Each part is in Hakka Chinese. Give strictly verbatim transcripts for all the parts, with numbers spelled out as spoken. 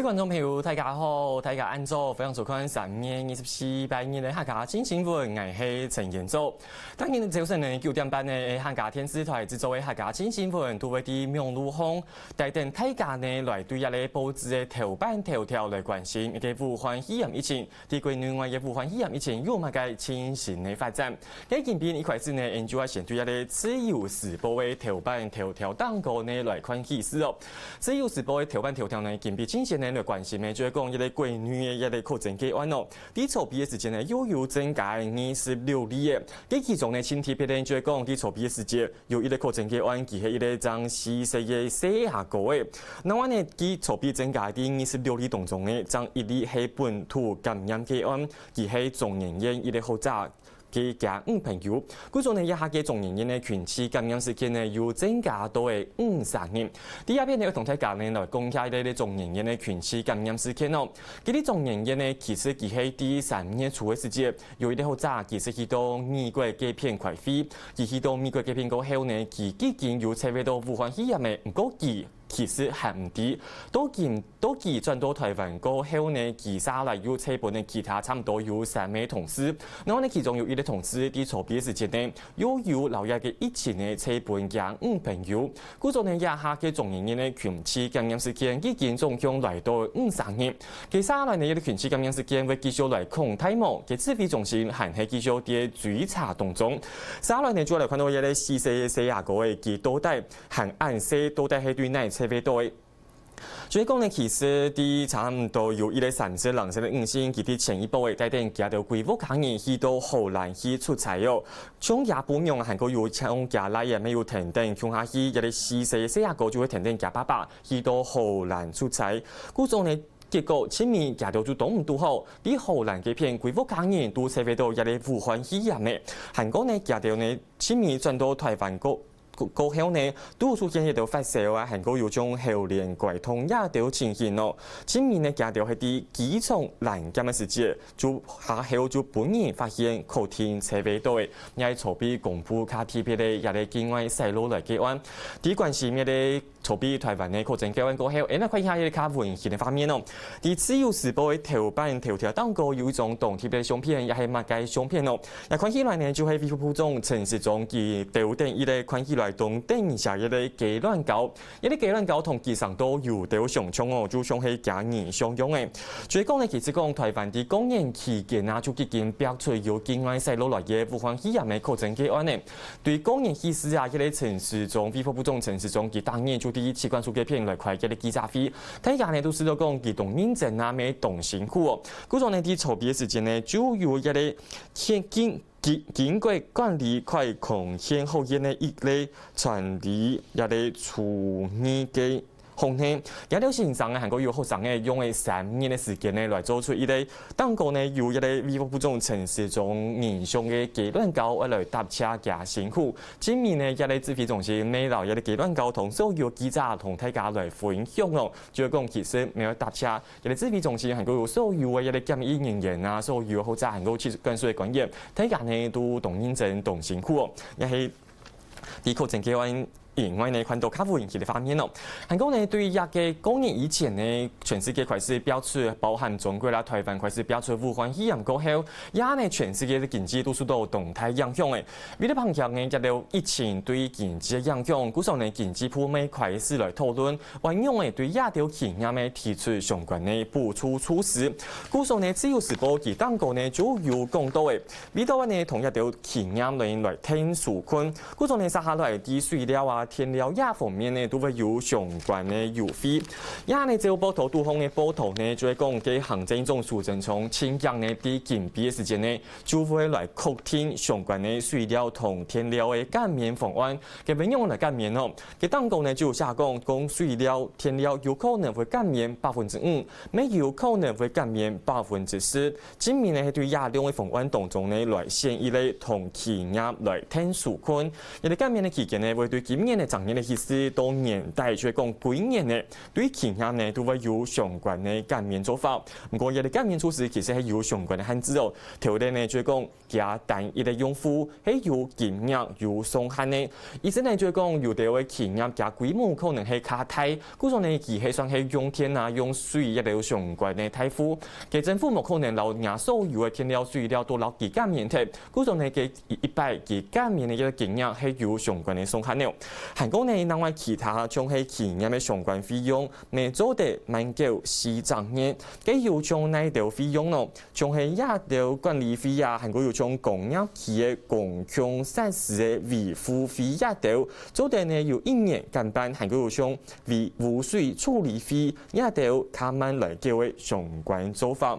各位觀眾朋友，大家好，大家恁早，歡迎收看三月二十四拜日个客家新新聞，𠊎係陳彥祖。當日朝晨呢九點半呢，客家電視台製作个客家新新聞，都會在網路項帶等大家呢來對這个報紙个頭版頭條來關心一个武漢肺炎疫情。 在國內外个武漢肺炎疫情有麼个最新个發展？該今晡日一開始呢，𠊎就愛先對這个自由時報个頭版頭條當中呢來看起勢哦。自由時報个頭版頭條呢，今晡日最先呢來關心个，就係講這个國內个這个確診個案哦。在昨晡个時間呢，又有增加二十六例个。該其中呢，最特別个就係講，在昨晡个時間， 有一个確診個案，佢係一个正四歲个細阿哥仔。另外呢，佢昨晡日增加个二十六例當中呢，正一例係本土感染個案，佢係中研院一个學者个厥女朋友。故所呢，這下个中研院个群聚感染事件呢，又增加到个五十人。在這片呢，愛同大家呢來講一下這个中研院个群聚感染事件哦。其實中研院呢，其實佢係在三月初个時節， 有一个學者，其實去到美國該片開會，佢去到美國該片過後呢，佢既經有接觸到武漢肺炎个，毋過佢其實還毋知。到今，到佢轉到臺灣過後呢，佢續來又接觸分其他差毋多有三个同事。然後呢，其中有一个同事在昨晡个時間呢，又有摎這个疫情呢接觸分厥女朋友。 故所呢，這下个中研院个群聚感染事件已經總共來到五十人。接下來呢，這个群聚感染事件會繼續來擴大無？該指揮中心還係繼續在追查當中。接下來呢，就來看到這个四歲个細阿哥仔，佢到底還恁細，到底係對哪接觸到个？ 就係講呢，其實在差毋多有一个三十零歲个女性，佢在前一晡仔帶等厥兜歸屋家人去到荷蘭去出差哦。像厥餔娘還過有像厥倈仔乜有跈等共下去，這个四歲个細阿哥就會跈等厥爸爸去到荷蘭出差。故所呢，結果盡尾厥兜就擋毋堵好，在荷蘭該片歸屋家人都接觸到這个武漢肺炎个。還過呢，厥兜呢，盡尾轉到臺灣過 過，過後呢，都出現一兜發燒啊，還過有種喉嗹怪痛這兜情形哦。盡尾呢，厥兜係在機場攔檢个時節，就下後就分人發現確定接觸到个，也係昨晡公布較特別个這个境外徙落來个案。在關心這个昨晡臺灣个確診個案過後，𠊎等看一下這个較溫馨个畫面哦。在自由時報个頭版頭條當中有一張當特別个相片，這係麼个相片哦？ 這看起來呢，就係衛福部長陳時中佢兜等一个看起來當得人惜个雞卵糕。這个雞卵糕同其實都有兜相像哦，就像係厥人相樣个。所以講呢，其實講臺灣在過年期間啊，就已經爆出有境外徙落來个武漢肺炎个確診個案呢。對過年期時啊，這个陳時中，衛福部長陳時中佢當日就在機關署該片來開這个記者會，大家呢都知道講佢當認真啊，乜當辛苦哦。故所呢，在昨晡个時間呢，就有這个 經，經，經，經過管理快康健學院个一个傳遞這个廚藝个學院，這兜先生呢，還過有學生呢，用了三日个時間呢，來做出一个當中呢，有這个衛福部長陳時中人像个雞卵糕，愛來答謝厥辛苦。盡尾呢，這个指揮中心乜摎這个雞卵糕同所有記者同大家來分享哦，就係講其實乜愛答謝 這个指揮中心還過有所有个這个檢疫人員啊，所有學者還過機關署个官員，大家呢都當認真、當辛苦哦，也係在確診個案以外呢，看到較溫馨个畫面哦。還過呢，對這个過年以前呢，全世界開始爆出，包含中國啦、臺灣開始爆出武漢肺炎過後，這呢全世界个經濟都受到當大影響个。為了防範呢，這兜疫情對經濟个影響，故所呢經濟部乜開始來討論 仰般仔對這兜企業仔提出相關个補助措施。故所呢，自由時報佢當中呢就有講到个，為著呢同這兜企業來來𢯭手睏。故所呢，接下來在水料啊、電料這方面呢，都會有相關个優惠。這呢，照報導肚項个報導呢，就係講該行政院長蘇貞昌盡遽呢，在今晡个時間呢，就會來確定相關个水料同電料个減免方案。 該仰般來減免哦？該當中呢，就有寫講，講水料、電料有可能會減免百分之五，乜有可能會減免百分之十。盡尾呢，係對這兩个方案當中呢，來選一个同企業來𢯭手睏。這个減免个期間呢，會對今年正月个日時到年底，就係講歸年呢，對企業呢都會有相關个減免做法。毋過，這個減免措施其實係有相關个限制哦。頭一個呢，就係講佢單一个用戶係有金額有上限个。意思呢，就係講有兜个企業佢規模可能係較大，故所呢，佢係算係用電啊、用水這兜相關个大戶。該政府無可能摎若所有个電料、水料都摎佢減免忒，故所呢，該一擺佢減免个一個金額係有相關个上限个。還過呢，另外其他像係企業个相關費用，乜做得慢繳四隻月。該有像哪兜費用呢？像係這兜管理費啊，還過有像工業區个公共設施个維護費這兜，做得呢有一年減半，還過有像污水處理費這兜較慢來繳个相關做法。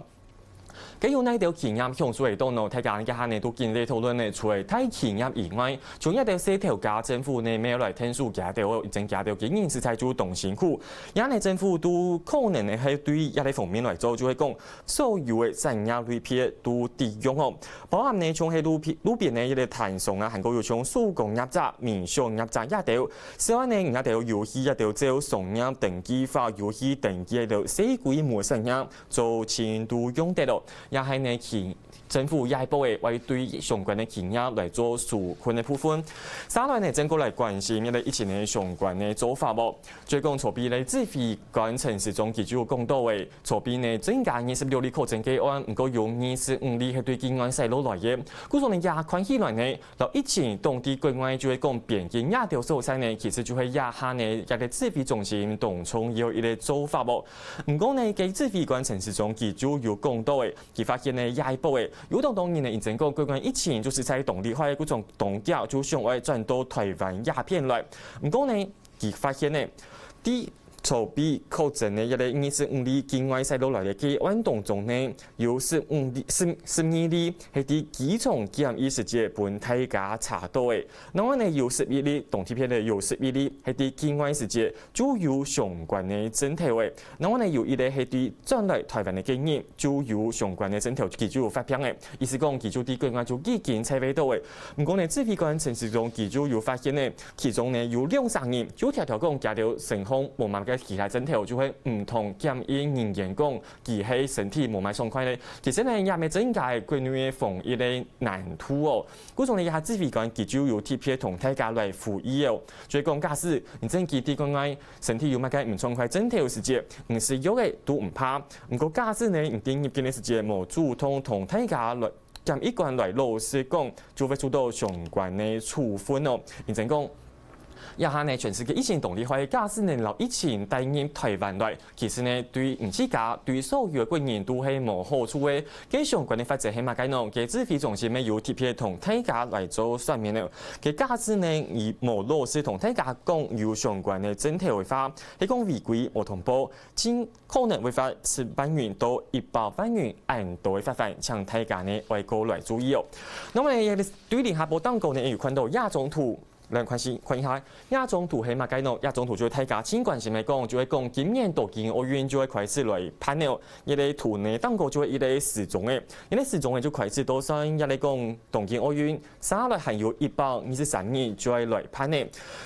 該有哪兜企業享受會著呢？大家這下呢都緊來討論呢，除了大企業以外，像這兜細頭家政府呢，乜愛來𢯭手佢兜，因為佢兜經營實在就當辛苦。這呢政府都可能呢係對這個方面來做，就係講所有个產業類別都適用哦。包含呢像係路邊路邊个一個攤商啊，還過有像手工業者、民宿業者這兜，此外呢，這兜有去這兜照商業登記法有去登記个細規模產業， 做盡都用得哦。也係呢，企政府下一步个會對相關个企業來做紓困个部分。續來呢，正過來關心這個疫情个相關个做法哦。就係講，昨晡日指揮官陳時中佢就有講著个，昨晡日呢增加二十六例確診個案，毋過有二十五例係對境外徙落來个。故所呢，這看起來呢， 摎疫情擋在國外就係講邊境這兜所在呢，其實就係這下呢，這個指揮中心當重要一個做法哦。毋過呢，該指揮官陳時中佢就有講著个，佢發現呢，這一波个有當多人呢，認真講國外疫情就實在當厲害，故所當遽就想愛轉到臺灣這片來。毋過呢， 佢發現呢，在昨晡確診个這個二十五例境外徙落來个個案當中呢，有十五例、十、十二例係在機場檢疫時節分大家查著个。另外呢，有十一例，當特別个有十一例係在境外時節就有相關个症頭个。另外呢，有一例係在轉來臺灣个隔日就有相關个症頭，佢就有發病个。意思講，佢就在國外就已經在位著个。毋過呢，指揮官陳時中佢就有發現呢， 其中呢，有兩三人就條條講佢兜身項無麼个其他症頭，就係毋同檢疫人員講佢係身體無麼爽快咧。其實呢，也乜增加國內个防疫个難度哦。故所呢，這下指揮官佢就有特別同大家來呼籲哦，就係講假使你真係在國外身體有麼个毋爽快症頭時節，毋食藥个都毋怕。毋過假使呢，你在入境个時節無主動同大家來 檢疫官來老實講，就會受著相關个處分哦。認真講，這下呢，全世界疫情當厲害，假使能摎疫情帶入臺灣來，其實呢，對你自家、對所有个國人都係無好處个。該相關个法則係麼个呢？該指揮中心乜有特別同大家來做說明个。該假使呢，佢無老實同大家講有相關个症頭个話，係講違規無通報， 盡可能會罰十萬元到一百萬元恁多个罰款，請大家呢愛過來注意哦。那麼呢，對聯合報當中呢有看著葉總統，來看一下，葉總統係麼个呢？葉總統就係大家盡關心來講，就係講今年東京奧運就會開始來辦了，這個圖呢當中就係一個時鐘个，這個時鐘呢就開始到算這個講東京奧運 續來還有一百二十三日就愛來辦呢。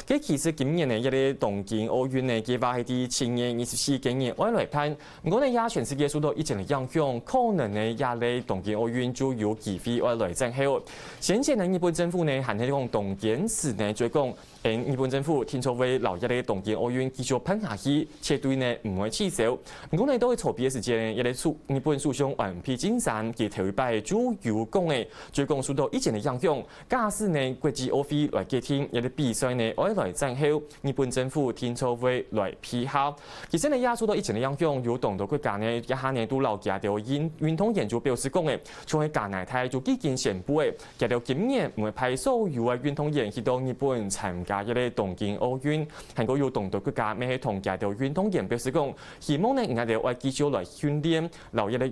該其實今年呢，這個東京奧運呢，計畫係在七月二十四該日愛來辦。毋過呢，這全世界受著疫情个影響，可能呢，這個東京奧運就有機會愛來延後。先前呢，日本政府呢，還係講當堅持呢，就係講，誒，日本政府定著會摎這個東京奧運繼續辦下去，絕對呢，毋會取消。毋過呢，到去昨晡个時節呢，這個首、日本首相安倍晉三佢頭一擺就有講誒，就係講受著疫情个影響， 假使呢國際奧會來決定，這個比賽呢愛來延後，日本政府定著會來配合。其實呢，也受著疫情个影響，有當多國家呢，這下呢都摎佢兜運、運動員就表示講誒，像係加拿大就已經宣布誒，佢兜今年毋會派所有个運動員去到日本參加這個東京奧運。還過有當多國家乜係同佢兜運動員表示講，希望呢佢兜愛繼續來訓練，摎這個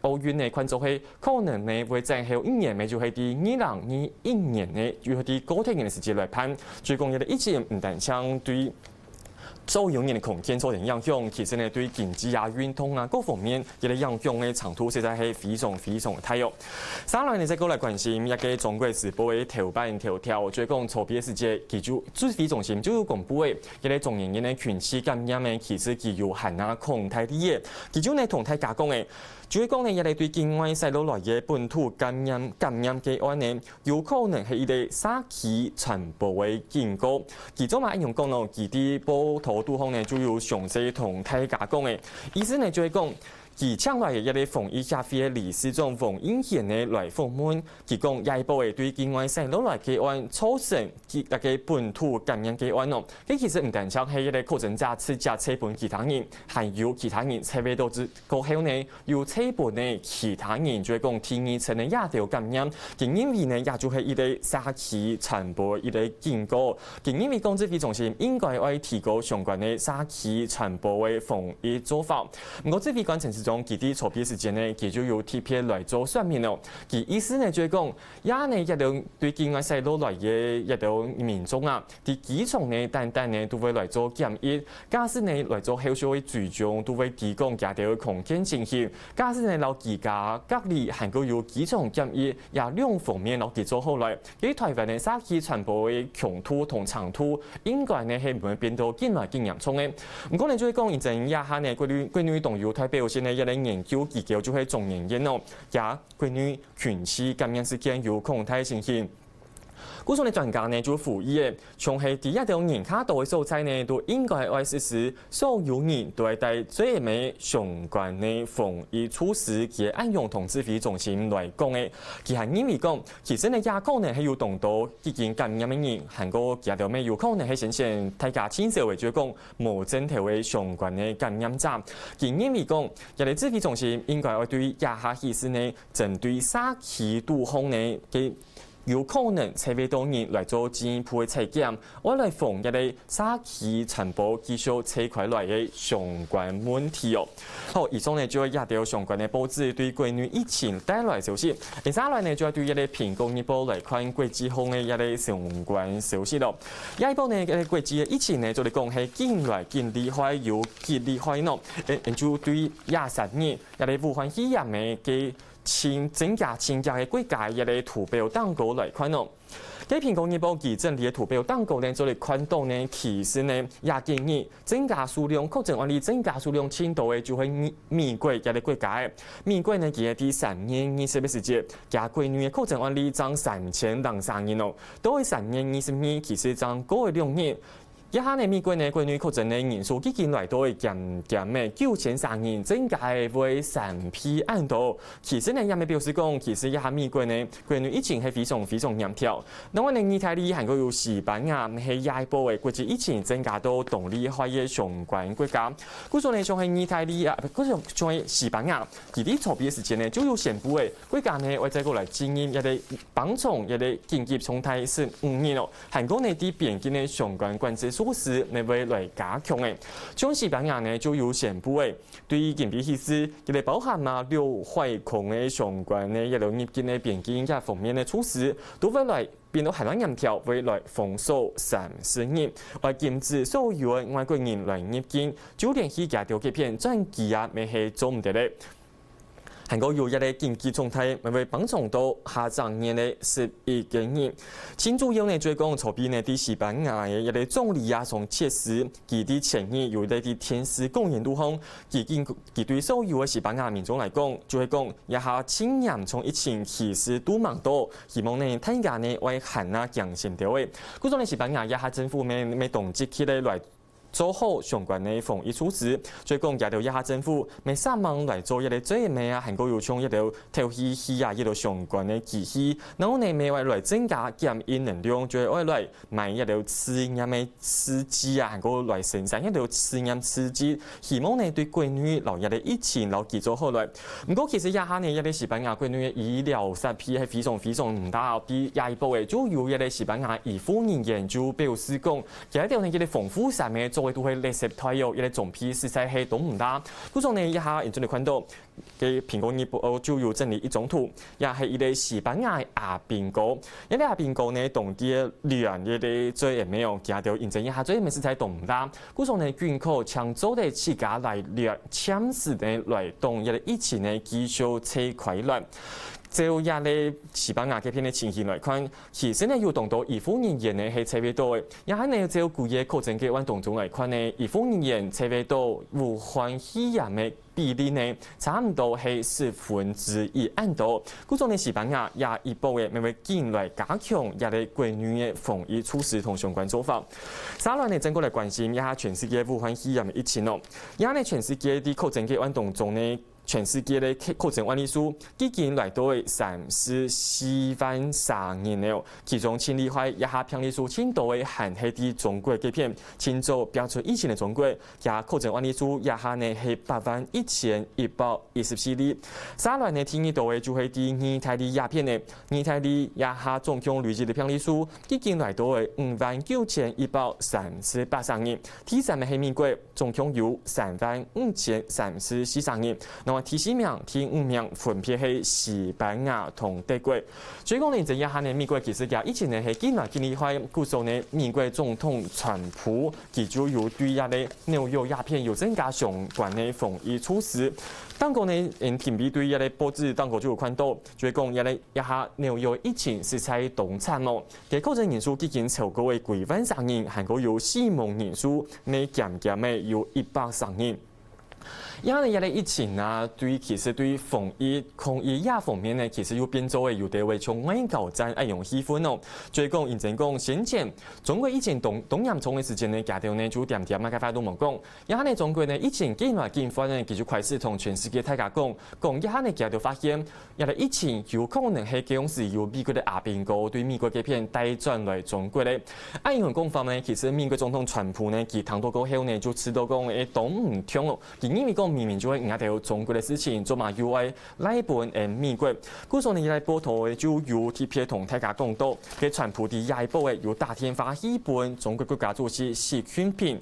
奧運呢看做係可能呢會延後一年，乜就係在二零二一年呢，就係在過忒年个時節來辦。所以講，這個疫情毋單淨對所有人个空間造成影響，其實呢對經濟啊、運動啊各方面，佢个影響个程度實在係非常非常个大哦。接下來呢，再過來關心一個中國時報个頭版頭條，就係講昨晡个時節，佢就指揮中心就有公布个，一個中研院个群聚感染个，其實佢有還啊擴大个，佢就呢同大家講个，就係講呢，一個對境外徙落來个本土感染感染个案呢， 有可能係一個社區傳播个警告。佢做麼个恁樣講呢？佢在報導肚項呢就有詳細同大家講个，意思呢就係講，佢請來个一個防疫協會个理事長黃英賢呢來訪問，佢講這一波个對境外徙落來个案造成佢該個本土感染个案哦，該其實毋單淨係一個確診者自家傳分其他人，還有其他人傳染到之過後呢， 有傳分呢其他人，就係講第二層个這兜感染。佢認為呢，也就係一個社區傳播一個警告。佢認為講指揮中心應該愛提高相關个社區傳播个防疫做法。毋過指揮官陳時中佢在昨晡時間呢，佢就有特別來做說明哦。佢意思呢，就係講，這呢一兜對境外徙落來个一兜民眾啊，在機場呢單單呢都會來做檢疫， 假使呢來做後續个追蹤，都會提供佢兜个空間情形。假使呢摎居家隔離，還過有機場檢疫，這兩方面摎佢做好來，該台灣个社區傳播个強度同程度，應該呢係毋會變到緊來緊嚴重个。毋過呢，就係講，因為這下呢，國內國內當有代表性个一個研究機構就係中研院哦，也國內群聚感染事件有擴大情形。 故所呢，專家呢就呼籲个，像係在這兜人較多个所在呢，都應該愛實施所有人都愛戴嘴仔个相關个防疫措施，佢恁樣同指揮中心來講个。佢還認為講，其實呢，也可能係有當多已經感染个人，還過佢兜乜有可能係先前大家盡少个，就係講無症頭个相關个感染者。佢認為講，這個指揮中心應該愛對這下起勢呢，針對社區肚項呢个 有可能傳染到人來做進一步个採檢，愛來防這個社區傳播繼續傳開來个相關問題哦。好，以上呢就係這兜相關个報紙對國內疫情帶來个消息。接下來呢，就愛對這個蘋果日報來看國際項个這個相關消息咯。這一波呢，這個國際个疫情呢，做得講係緊來緊厲害，有幾厲害呢？誒，就對這三日，這個武漢肺炎个个 增加增加个國家个一個圖表頂高來看哦。該蘋果日報佢整理个圖表頂高呢，做得看到呢，其實呢，這幾日增加數量，確診案例增加數量盡多个，就係美國這個國家个。美國呢，佢个第三日二十个時節，佢國內个確診案例正三千零三人哦，到个三月二十日，其實正過个兩日。 這下呢，美國呢，國內確診个人數已經來到个減減个九千三人，增加个會三倍恁多。其實呢，也乜表示講，其實這下美國呢，國內疫情係非常非常嚴重。另外呢，義大利還過有西班牙，係這一波个國際疫情增加到當厲害个相關國家。故所呢，像係義大利啊，不，故所像係西班牙，佢在昨晡个時間呢，就有宣布个，國家呢，會再過來進行一個封城，一個緊急狀態十五日哦。 還過呢，對邊境个相關管制措施呢會來加強个。像西班牙呢就有宣布个，對今晡日起，佢个包含啊陸海空个相關个一路入境个邊境這方面个措施，都會來變到還較嚴條，會來封鎖三十日，會禁止所有个外國人來入境，就連去佢條界片轉機啊，乜係做毋得个。 還過有一個緊急狀態，乜會封城到下隻月个十一个日。盡主要呢，就係講昨晡呢，在西班牙个一個總理啊，從確實佢在前日有在電視公演肚項，佢經佢對所有个西班牙民眾來講，就係講這下盡嚴重疫情其實都吂到，希望呢大家呢愛還啊驚心兜仔。故所呢，西班牙這下政府乜乜當積極个來 做好相關个防疫措施。所以講，佢兜這下政府乜煞猛來做一個嘴仔啊，還過有像一個透氣器啊，一個相關个機器，然後呢，乜愛來增加檢疫能量，就係愛來買一個試驗个試劑啊，還過來生產一個試驗試劑，希望呢對國內摎一個疫情摎佢做好來。毋過其實這下呢，一個西班牙國內个醫療設備係非常非常毋大，在這一波个就有一個西班牙醫護人員就表示講，佢兜呢一個防護衫个到个都係垃圾袋哦，一个裝備實在係當毋罅。故所呢，這下𠊎等看到，个蘋果日報就有整理一張圖，也係一个西班牙个阿兵哥。這个阿兵哥呢，當地个亂，這个最後尾哦，佢兜認真一下，最後尾實在當毋罅。故所呢，軍方請做得自家來亂，暫時呢來擋這个疫情呢繼續再開來。照這个西班牙該片个情形來看，其實呢有當多醫護人員呢係在位到个，也還呢照佢个確診个案當中來看呢，醫護人員在位到武漢肺炎个比例呢，差毋多係十分之一恁多。故所呢，西班牙也一步个，乜會緊來加強這个國內个防疫措施同相關做法。續來呢，正過來關心一下全世界武漢肺炎个疫情哦。這下呢，全世界个確診个案當中呢，全世界个確診案例數已經來到个三十四萬三千人了。其中盡厲害，這下病例數盡多个還係在中國該片，盡早爆出疫情个中國， 佢確診案例數這下呢係八萬一千一百一十四例。續來呢，第二多个就係在義大利這片呢，義大利這下總共累積个病例數已經來到个五萬九千一百三十八人。第三个係美國，總共有三萬五千三十四人。那麼第四名、第五名分別係西班牙同德國。所以講呢，這下呢，美國其實佢疫情呢係緊來緊厲害，故所呢，美國總統川普 佢就有對這个紐約這片有增加相關个防疫措施。頂高呢，𠊎等今晡日對這个報紙頂高就有看到，就係講這个這下紐約疫情實在當慘哦，佢確診人數已經超過个幾萬人，還過有死亡人數呢，漸漸个有一百人。 因為這个疫情啊，對其實對防疫、抗疫這方面呢，其實又變做个有兜个像外交戰恁樣氣氛哦。所以講，認真講，先前中國疫情當當嚴重个時間呢，佢兜呢就恬恬麼个話都無講。這下呢，中國呢疫情緊來緊發呢，佢就開始同全世界大家講，講這下呢佢兜發現，這个疫情有可能係該央時有美國个阿兵哥對美國該片帶轉來中國个。恁樣講法呢，其實美國總統川普呢，佢聽到過後呢，就知道講，誒，當毋暢哦。 佢認為講明明就係𠊎兜中國个事情，做麼又愛賴分𠊎美國？故所呢，這報導个就有特別同大家講到，該川普在這一步个有打電話去分中國國家主席習近平，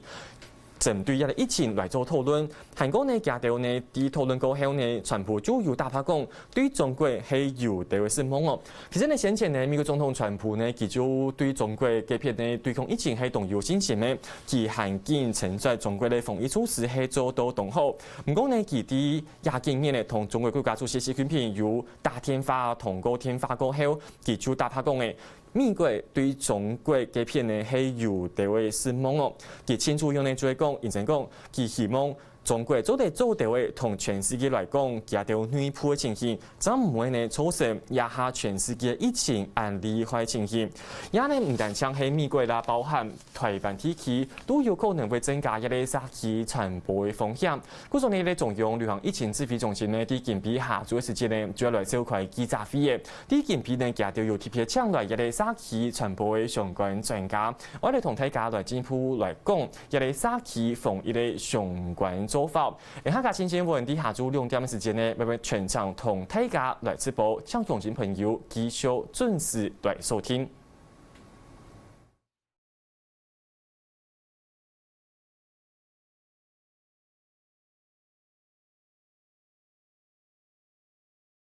針對這个疫情來做討論。還過呢，佢兜呢，在討論過後呢，川普就有打破講，對中國係有兜个失望哦。其實呢，先前呢，美國總統川普呢，佢就對中國該片呢，對抗疫情係當有信心个，佢還緊稱讚中國个防疫措施係做到當好。 毋過呢，佢在這幾日呢，同中國國家主席習近平有打電話、通過電話過後，佢就打破講个，美國對中國該片呢係有兜个失望哦。佢清楚樣呢就係講，認真講，佢希望中國做得做到个同全世界來講，佢兜內部个情形，正毋會呢造成這下全世界疫情恁厲害个情形。這呢毋單淨係美國啦，包含 臺灣地區都有可能會增加這个社區傳播个風險。故所呢，這个中央流行疫情指揮中心呢，在今晡下晝个時間呢，就愛來召開記者會个。在今晡呢，佢兜有特別請來這个社區傳播个相關專家，愛來同大家來進一步來講這个社區防疫个相關做法。而客家新鮮人在下晝兩點个時間呢，會會全程同大家來直播，請鄉親朋友繼續準時來收聽。